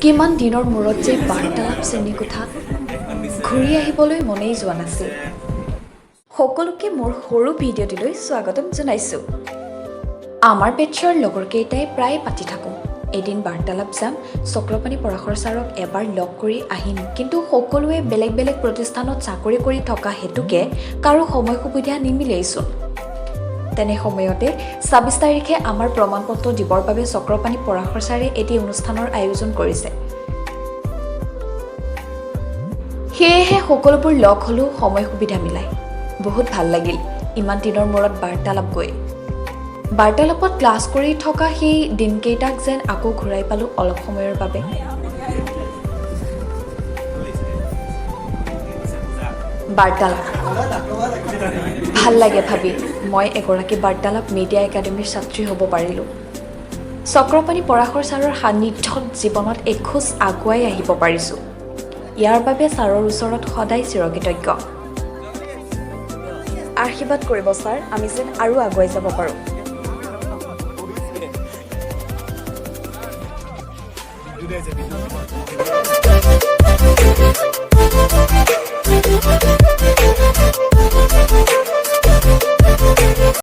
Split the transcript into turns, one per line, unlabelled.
কিমান দিনৰ মূৰত যে বাৰ্তালাপ শ্ৰেণীকোঠাত ঘূৰি আহিবলৈ মনেই যোৱা নাছিল। সকলোকে মোৰ সৰু ভিডিঅ'টিলৈ স্বাগতম জনাইছোঁ। আমাৰ বেটছৰ লগৰকেইটাই প্ৰায়ে পাতি থাকোঁ, এদিন বাৰ্তালাপ যাম, চক্ৰপাণি পৰাশৰ ছাৰক এবাৰ লগ কৰি আহিম। কিন্তু সকলোৱে বেলেগ বেলেগ প্ৰতিষ্ঠানত চাকৰি কৰি থকা হেতুকে কাৰো সময় সুবিধা নিমিলেইচোন। তেনে সময়তে 26 তাৰিখে আমাৰ প্ৰমাণপত্ৰ দিবৰ বাবে চক্ৰপাণি পৰাশৰ ছাৰে এটি অনুষ্ঠানৰ আয়োজন কৰিছে। সেয়েহে সকলোবোৰ লগ হ'লোঁ সময় সুবিধা মিলাই। বহুত ভাল লাগিল ইমান দিনৰ মূৰত বাৰ্তালাপ গৈ। বাৰ্তালাপত ক্লাছ কৰি থকা সেই দিনকেইটাক যেন আকৌ ঘূৰাই পালোঁ অলপ সময়ৰ বাবে। বাৰ্তালাপ ভাল লাগে ভাবি মই এগৰাকী বাৰ্তালাপ মিডিয়া একাডেমীৰ ছাত্ৰী হ'ব পাৰিলোঁ। চক্ৰপাণি পৰাশৰ ছাৰৰ সান্নিধ্যত জীৱনত এখোজ আগুৱাই আহিব পাৰিছোঁ। ইয়াৰ বাবে ছাৰৰ ওচৰত সদায় চিৰকৃতজ্ঞ। আশীৰ্বাদ কৰিব ছাৰ, আমি যেন আৰু আগুৱাই যাব পাৰোঁ।
বিদ্যুৎ আহিছে, বিদ্যুৎ।